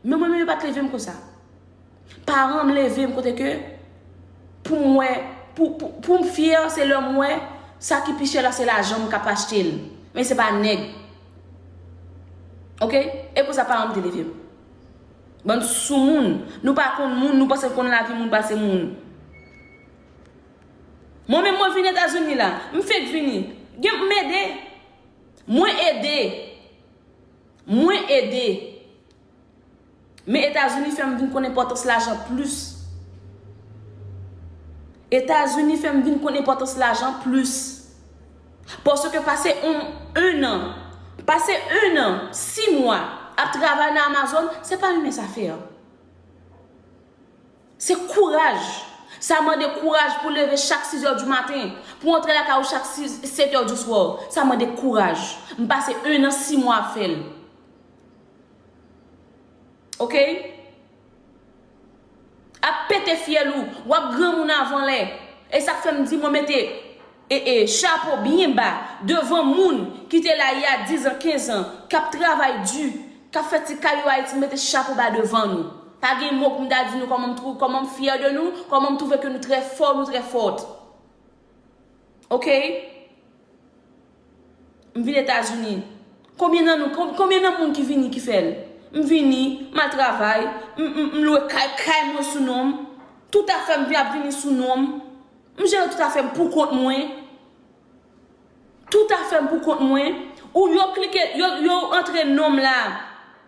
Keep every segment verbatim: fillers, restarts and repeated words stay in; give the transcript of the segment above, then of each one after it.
Men mwen menm yo pa t leve m konsa. Paran m leve m kote ke pou m wè, pou, pou, pou m fyè, se lè m wè sa ki pi chè la, se lajan m k ap achte l. Men se pa nèg. Oke? E konsa paran m te leve m. Bann soumoun. Nou pa konn moun, nou panse n konn lavi moun pase moun. Mwen menm mwen vin Etazini la. M fenk vini. Gen m ede. Mwen ede. Mwen ede. Men Etazini fè m vin konn enpòtans lajan plis. Etazini fè m vin konn enpòtans lajan plis. Paske pase on, un an, pase un an, sis mwa ap travay nan Amazon, se pa yon mens afè. Se kouraj. Sa mande kouraj pou leve chak sis è di maten, pou antre lakay ou chak sis, sèt è di swa. Sa mande kouraj. M pase un an, sis mwa ap fè l. Oke? Ap pete fyèl ou, w ap granmoun avan lè. E sa k fè m di mwen mete e, e, chapo byen ba devan moun ki te la il y a dix ans, quinze ans, k ap travay di, k ap fè ti kay yo Ayiti, m mete chapo ba devan nou. Pa gen mo pou m ta di nou kòman m twou-, kòman m fyè de nou, kòman m twouve ke nou trè fò, nou trè fòt. Oke? M vin Etazini. Konbyen nan nou, kon-, konbyen nan moun ki vini ki fè l? M vini, m al travay, m, m, m lwe kay, kay mwen sou non m. Tout afè m vin ap vini sou non m. M jere tout afè m pou kont mwen. Tout afè m pou kont mwen. Ou yo klike, yo, yo antre non m la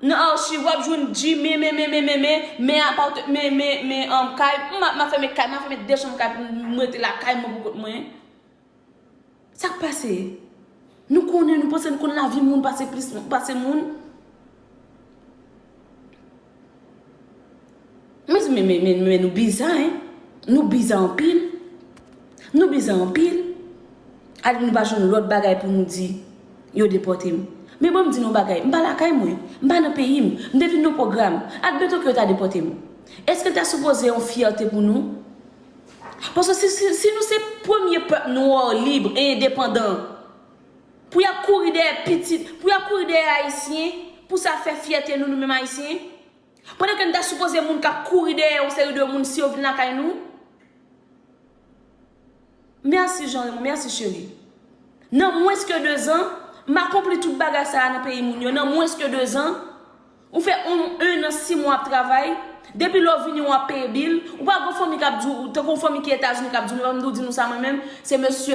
nan achiv, w ap jwenn di men, men, men, men, men, men, men apart-, men, men, men, um, kay. M ap, m ap fèmen kay, m ap fèmen de chanm kay pou m rete lakay mwen pou kont mwen. Sa k pase? Nou konnen, nou panse nou konn lavi moun pase plis, pase moun. Men, men, men, men, men nou bizar, hein? Nou bizar anpil. Nou bizar anpil. Alè nou pa jwenn lòt bagay pou nou di, yo depòte m. Men bon, m di nou yon bagay, m pa lakay mwen, m pa nan peyi m, m te vin nan pwogram. Admeton ke yo ta depòte m. Èske l ta sipoze yon fyète pou nou? Paske si, si, si nou se premye pèp nwa lib e endepandan, pou y ap kouri dèyè pitit, pou y ap kouri dèyè Ayisyen, pou sa fè fyète nou, nou menm Ayisyen, pandan ke n ta sipoze moun k ap kouri dèyè yon seri de moun si yo vin lakay nou. Mèsi, Jean Raymond, mèsi, cheri. Nan mwens ke dezan, m akonpli tout bagay sa a nan peyi moun yo. Nan mwens ke dezan, ou fè un, un an, sis mwa ap travay, depi lè w vini, w ap peye bil, ou pa gen fanmi k ap di w, tankou yon fanmi ki Etazini k ap di w, men m di w sa mwen menm, se mesye